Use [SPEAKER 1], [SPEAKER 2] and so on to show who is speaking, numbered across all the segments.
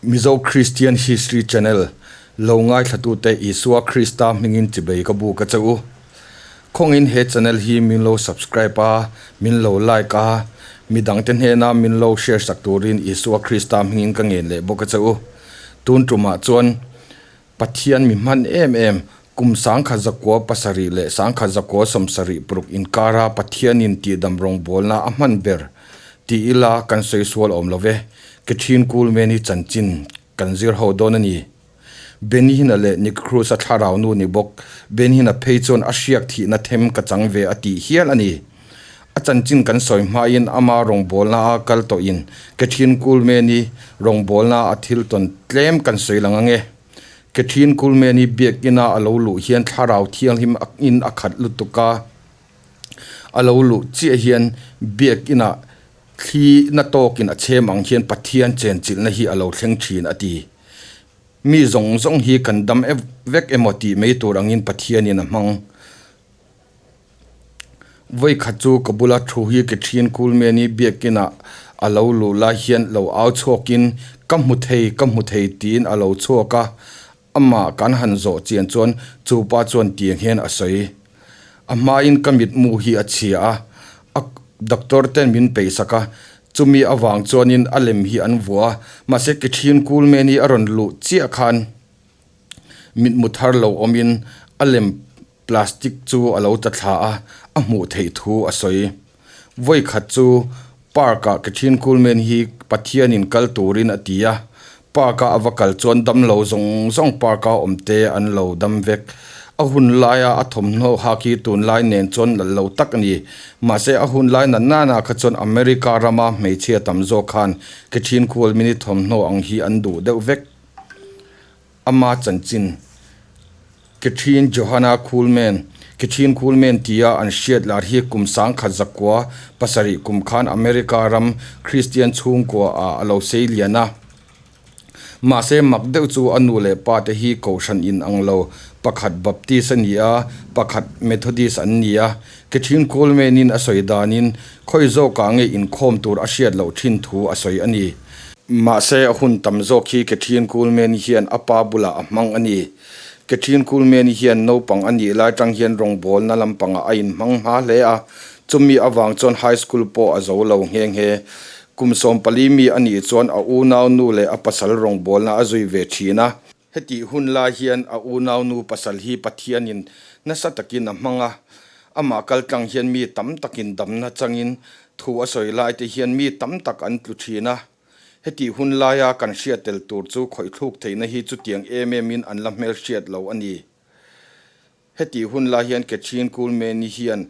[SPEAKER 1] Mizo Christian History Channel lo ngaithlatute Isua Krista hmingin chibei ka buk a che u. Khawngin he channel hi min lo subscribe a, min lo like a, midangte hnena min lo share sak turin Isua Krista hmingin ka ngen leh bawk a che u. Tun tumah chuan Pathian mi hman em em, kum 1907 leh 1976 inkara Pathianin tihdam rawngbawlna a hman ber ti ila kan sawi sual awm lo ve, Catherine Kuhlman-i chanchin kan zir ho dawn a ni. Benihina leh Nick Cruz-a thlarau nu ni bawk, Benihina phei chuan a hriak thihna them ka chang ve a tih hial a ni. A chanchin kan sawi hmain ama rawngbawlna a kal tawhin Catherine Kuhlman-i rawngbawlna a thil tawn tlem kan sawi lang ang e. Catherine Kuhlman-i biakina a lo luh hian thlarau thianghlim in a khat lutuk a, a lo luh chiah hian biakinah thli na tawkin a chhem ang hian Pathian chenchilhna hi a lo thleng thin a ti. Mi zawng zawng hi kan dam vek emaw tih mai tur angin Pathianin a hmang. Vawikhat chu ka bula thu hi Catherine Kuhlman-i biakinah a lo luh lai hian lo au chhuakin ka hmu thei, ka hmu thei tiin a lo chhuak a, amah kan han zawh chian chuan chu pa chuan tiang hian a sawi. A hmain ka mitmu hi a chhia a, a doctor ten min peihsak a, chumi avang chuanin a lem hi an vuah a, mahse Catherine Kuhlman-i a rawn luh chiah khan mitmu thar lo awmin a lem Plastic chu a lo tla thla a, a hmuh theih thu a sawi. Vawi khat chu park ah Catherine Kuhlman hi Pathianin kal turin a ti a, park a a va kal chuan damlo zawng zawng park a awm te an lo dam vek. A hun laia a thawmhnaw hak hi tunlai nen chuan nalh lo tak a ni. Mahse a hun lai na nana kha chuan America rama hmeichhia tam zawk khan Catherine Kuhlman-i thawmhnaw ang hi an duh deuh vek. Ama chanchin, Catherine Johanna Kuhlman, Catherine Kuhlman tia an hriat lar hi kum 1907 kum khan America ram Kristian chhungkua ah a lo sei lian a. Mahse mak deuh chu a nu leh pa te hi kohhran in ang lo, pakhat Baptist a ni a, pakhat Methodist an ni a. Catherine Kuhlman in a sawi danin khawi zawkah nge inkhawm tur a hriat loh thin thu a sawi a ni. Mahse, a hun tam zawk hi Catherine Kuhlman hian a pa bulah a hmang a ni. Catherine Kuhlman hian naupang a nih lai tang hian rawngbawlna lampangah a inhmang hma hle a, chumi avang chuan high school pawh a zo lo nghe nghe. Kum 14 mi a nih chuan a unau nu leh a pasal rawngbawlna a zui ve thin a. Hetih hun lai hian a unaunu pasal hi Pathianin nasa takin a hmang a, amah kaltlang hian mi tam takin damna changin thu a sawi lai te hian mi tam tak an tlu thin a. Hetih hun laia kan hriat tel tur chu khawih thluk theihna hi chutiang em emin an la hmelhriat lo a ni. Hetih hun lai hian Catherine Kuhlman-i hian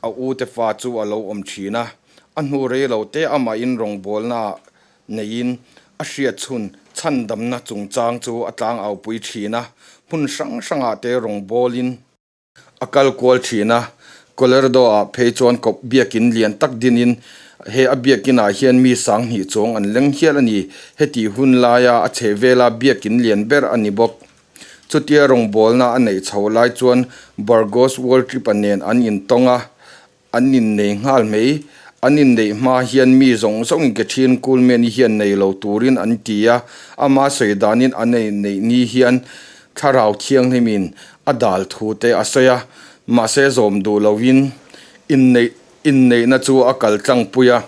[SPEAKER 1] a ute fa chu a lo awm thin a, a hnu rei lo te amahin rawngbawlna neiin a hriat chhun chhandamna chungchang chu a tlangaupui thin a, hmun hrang hrangah te rawngbawlin. A kal kual thin a, Colorado-ah phei chuan kawp biakin lian tak dinin he a biakinah hian mi 2000 chuang an leng hial a ni. Hetih hun laia a chhehvela biakin lian ber a ni bawk. Chutia rawngbawlna a neih chho lai chuan Burgos Waltrip-a nen an intawng a, An innei nghal mai. An inneih hma hian mi zawng zawngin Catherine Kuhlman-i hian nei lo turin an ti a, ama sawi danin an inneih ni hian thlarau thianghlimin a dal thu te a sawi a, mahse zawm duh loin inneih inneihna chu a kal tlangpui a.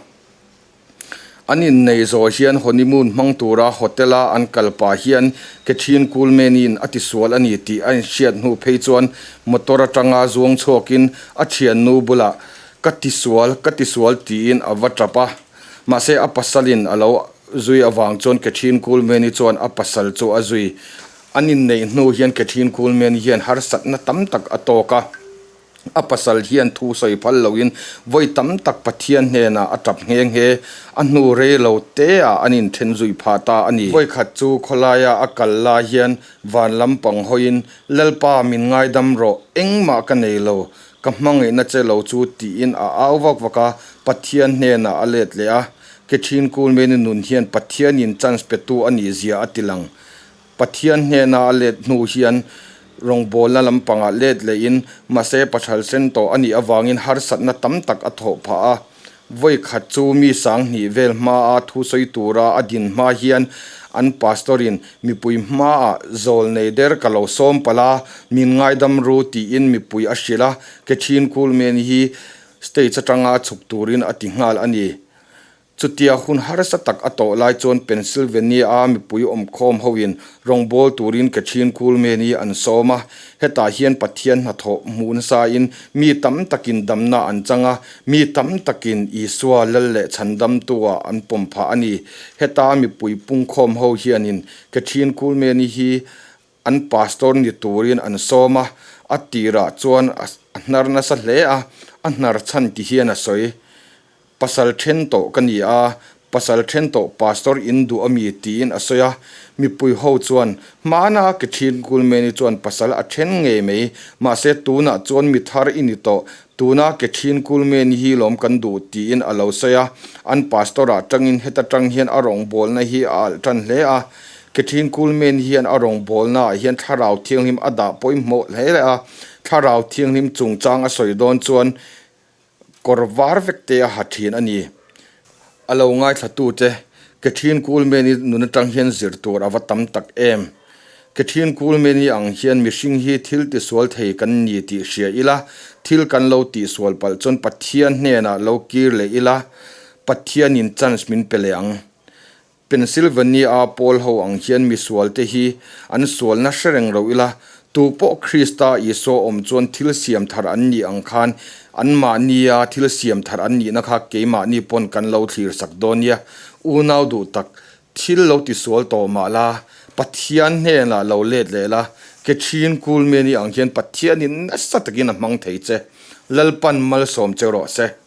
[SPEAKER 1] An inneih zawh hian honeymoon hmang tura hotel-a an kal pah hian Catherine Kuhlman-i'n a tisual a ni tih a inhriat hnu phei chuan motor atanga zuang chhuakin a thiannu bulah Ka tisual, ka tisual tiin a va tap a. Mahse a pasalin a lo zui avang chuan Catherine Kuhlman-i chuan a pasal chu a zui. An inneih hnu hian Catherine Kuhlman-i hian harsatna tam tak a tawk a. A pasal hian thu sawi phal loin vawi tam tak Pathian hnenah a tap nghe nghe. A hnu rei lo teah an inthen zui phah ta a ni. Vawi khat chu khawlaia a kal lai hian van lampang hawiin, Lalpa min ngaidam rawh, engmah ka nei lo, ka hmangaihna che lo chu tiin a au vak vak a, Pathian hnenah a let leh a. Catherine Kuhlman-i nun hian Pathianin chance petu a nih zia a tilang. Pathian hnena a let hnu hian rawngbawlna lampangah let lehin mahse pathal sen tawh a nih avangin harsatna tam tak a thawh phah a. Vawi khat chu mi 2000 vel hmaa thu sawi tura a din hma hian an pastor-in mipui hmaah zawl nei der ka lo sawm palh a, min ngaidam ru tiin mipui a hrilh a, Kathryn Kuhlman hi stage atanga chhuk turin a ti nghal a ni. Chutia hun harsa tak a tawh lai chuan Pennsylvania-a mipui awmkhawm hoin rawngbâwl turin Kathryn Kuhlman-i an sawm a. Hetah hian Pathian hnathawh hmuh nasain mi tam takin damna an chang a, mi tam takin Isua lal leh chhandamtua an pawm phah a ni. Heta mipui pungkhawm ho hianin Kathryn Kuhlman-i hi an pastor ni turin an sawm a, a tirah chuan a hnar nasa hle a, a hnar chhan ti hian a sawi. Pasal then tawh ka ni a, pasal then tawh pastor in duh a mi tiin a sawi a, mipui ho chuan hmana ke thin Kulmeni chuan pasal a then ngei mai, mahse tunah chuan mi thar i ni tawh, tuna ke thin Kulmeni hi lawm kan duh tiin a lo sawi a, an pastor ah tangin heta tang hian a rawngbawlna hi a alh tan hle a, ke thin Kulmeni hian a rawngbawlna ah hian thlarau thianghlim a dah pawimawh hle a, thlarau thianghlim chungchang a sawi dawn chuan Kawr var vek te a ha thin a ni. A lo ngaithla te, Kathryn Kuhlman-i nun atang hian zir tur a va tam tak em. Kathryn Kuhlman-i ang hian mihring hi thil tisual thei kan ni tih hria ila, thil kan lo tihsual palh chuan Pathian hnenah lo kir leh ila, Pathianin chance min pe leh ang. Pennsylvania-a pawl ho ang hian misual te hi an sualna hre reng lo ila, tu pawh Krista Isua awm chuan thil siam thar an nih ang khan anmahnia thil siam thar an nihna kha keimahni pawn kan lo thlir sak dawn nia. Unau duh tak, thil lo tisual tawh mah la, Pathian hnenah lo let leh la, ke thin Kuhlmeni ang hian Pathianin nasa takin a hmang thei che. Lalpan malsawm che rawh se.